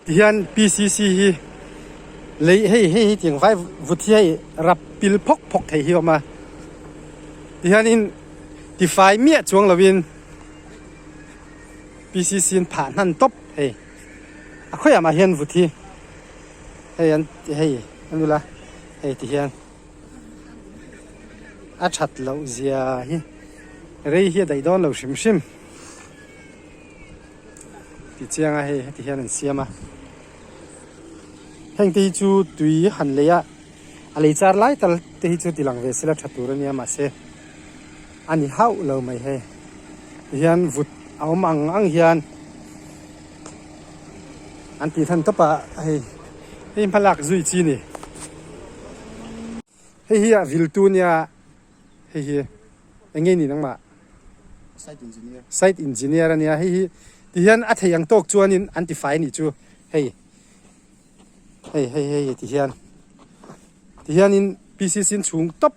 Tihian PCC hi lei hei hei hi tiang vai vut hi hei rap pil phawk phawk thei hi a awm a tihianin tifai miah chuang lovin PCC an phah hnan tawp hei a khawiah mah hian vut hi hei an hei a ni la hei tihian a that loh zia hi rei hi a daih dawn lo hrim hrim. Ti chiang a hei heti hian an siam a heng te hi chu tui han lei a a lei char lai tal te hi chu ti lang ve sela tha tur a nia mahse a ni hauh lo mai hei ti hian vut a awm ang ang hian an tih than tawp a hei hei hmalak zui chi a ni hei hi a viltu nia hei hi eng nge ni nangmah. Site engineer. Site engineer a nia hei hi ti hian a thei ang tawk chuanin an ti fai nih chu hei hei hei hei ti hian ti hianin PCC in chhung tawp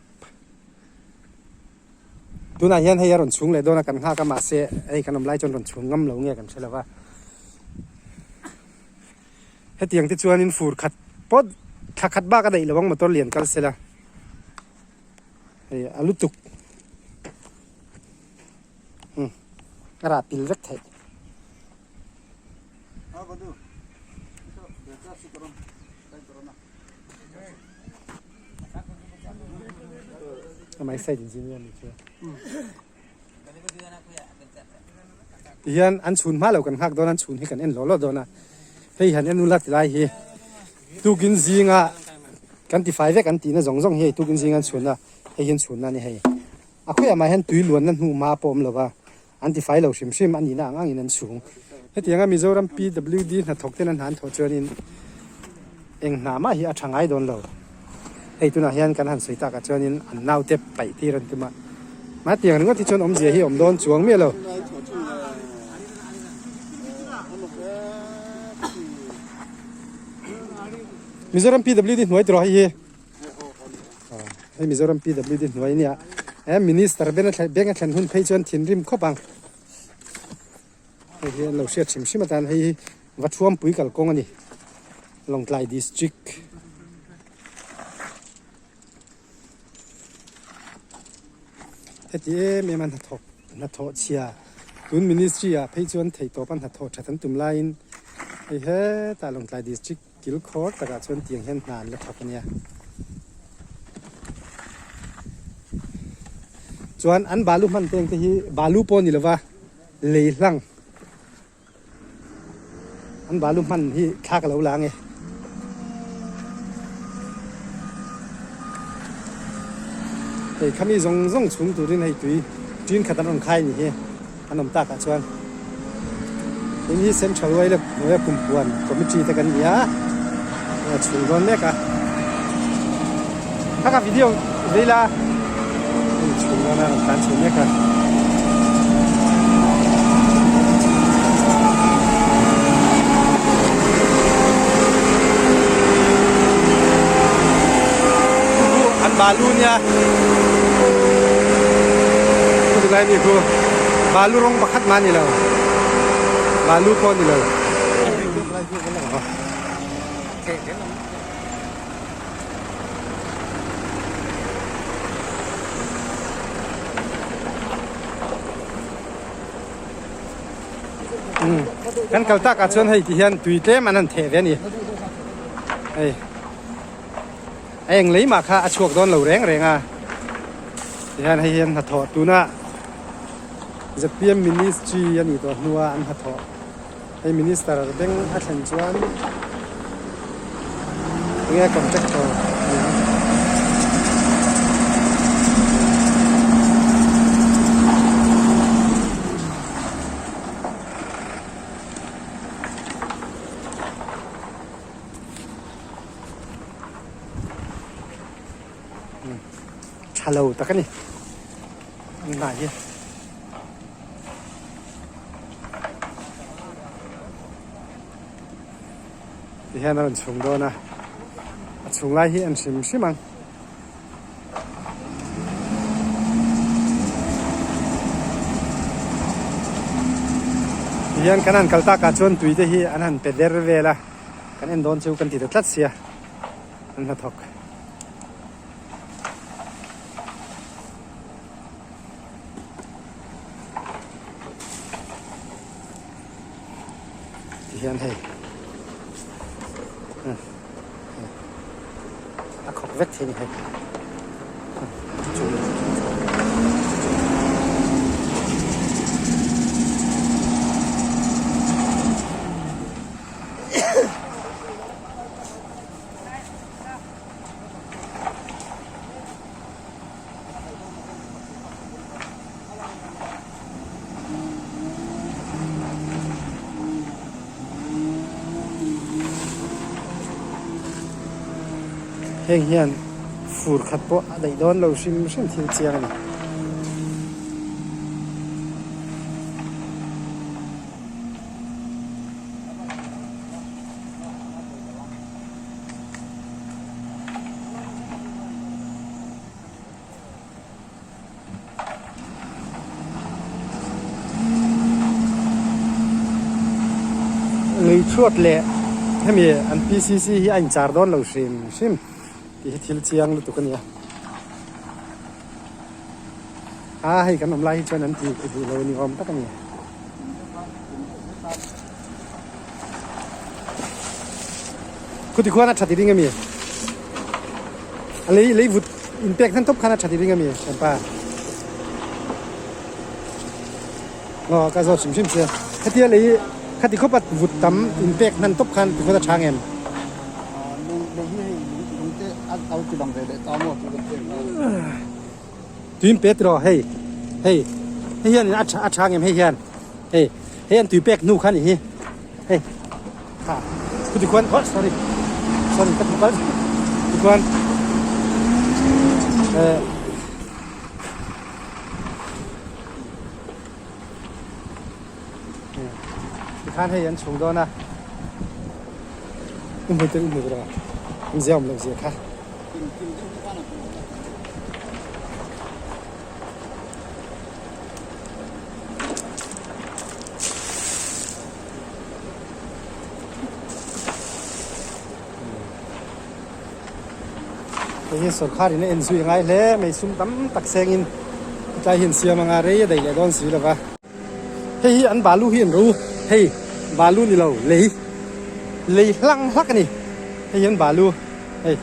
tunah hian hei a rawn chhung leh dawn a kan nghak a mahse hei kan awm lai chuan rawn chhung ngam lo nge kan hre lo va hetiang te chuanin fur khat pawt thla khat bak a daih lo ang motor lian kal sela. Hei a lutuk a rah pil vek theih. Amah hi site engineer a ni chu. Tihian an chhun hma lo kan nghak dawn a an chhun hi kan en law law dawn a hei han en ula tilai hi tukin zinga kan tifai vek an tihna zawng zawng hi hei tukin zinga an chhun a hei hi an chhunna a ni hei a khawiah mah hian tui luanna hnu hma pawh a awm lo va an tifai lo hrim hrim a nihna ang angin an chhung hetianga Mizoram PWD hnathawk ten an hna an thawh chuanin Eng hna mah hi a tha ngai dawn lo. Hei tunah hian kan han sawi takah chuanin an naute paih tir an tum a. Mahse tiang ringawt hi chuan awmzia hi a awm dawn chuang miah lo. Mizoram PWD hnuai tawh hei hi. Hei Mizoram PWD hnuai ania. He minister ben a bank a thlen hun phei chuan thinrim khawp ang. Hei hi an lo hriat hrim hrim atan hei hi Vathuampui kalkawng a ni, Lawngtlai District. Heti em em a hnathawk hnathawh chhia tun ministry ah phei chuan theihtawp a hnathawh that an tum laiin hei hetah Lawngtlai District kilkhawr takah chuan tiang hian hna an la thawk a nia. Chuan an balu hman te ang te hi balu pawh a ni lova lei hlang. An balu hman hi thla ka lo la ange. Hei khami zawng zawng chhung turin hei tui tin khat an rawn khai ni hi an awm takah chuan tin hi Central Oil hnuaia kumpuan committee te kan ni a a chhung dawn mek a Thaka video vei la hei chhung dawn a rawn tlan chho mek a. An balu nia chulai mi khu balu rawng pakhat mah a ni lo balu pawh a ni lo. Kan kal tak ah chuan hei ti hian tui tlem an han theh ve a ni hei a eng lei mah kha a chhuak dawn lo reng reng a ti hian hei hian hnathawh tuna zpm ministry a nih tawh hnua an hnathawh hei minister beng a thlen chuan enge contractor a ni ang. Tha lo tak a ni an hna hi. Ti hian a rawn chhung dawn a, a chhung lai hi en hrim hrim ang. Ti hian kan han kal takah chuan tui te hi an han pe der vel a. Kan en dawn chu kan ti ta tlat sia an hnathawk. Ti hian hei a khawk vek thei a ni hei. Heng hian fur khat pawh a daih dawn lo hrim hrim thil chiang a ni. Lei chhuat leh hemi an PCC hi a inchar dawn lo hrim hrim tih hi thil chiang lutuk a ni a. A hei kan awm lai hi chuan an ti duh lo ni awm tak a ni. Khuti khuan a that i ring a mi? A lei lei vut in pek hnan tawp khan a that i ring a mi thianpa? Aw ka zawt hrim hrim che. Khatia lei khati khawp a vut tam in pek hnan tawp khan tikhuan a tha ngem? Lei lei hi hei lung lung te a lo ti lang ve leh ta maw tih kan pek a. Tuin pe tiraw hei hei hei hian a tha a tha ngem hei hian hei hei an tui pek hnu kha nih hi hei kha chuti khuan oh sorry sorry ka ti palh tikhuan eh tikhan hei an chhung dawn a i hmu te i hmu rawh an zia awm loh zia kha. Hei hi sorkar in a en zui a ngai hle mai sum tam tak sengin tlai hian siam anga rei a daih leh dawn si lova. Hei hi an balu hi an ro hei balu ni lo lei lei hlang hlak a ni hei hi an balu hei.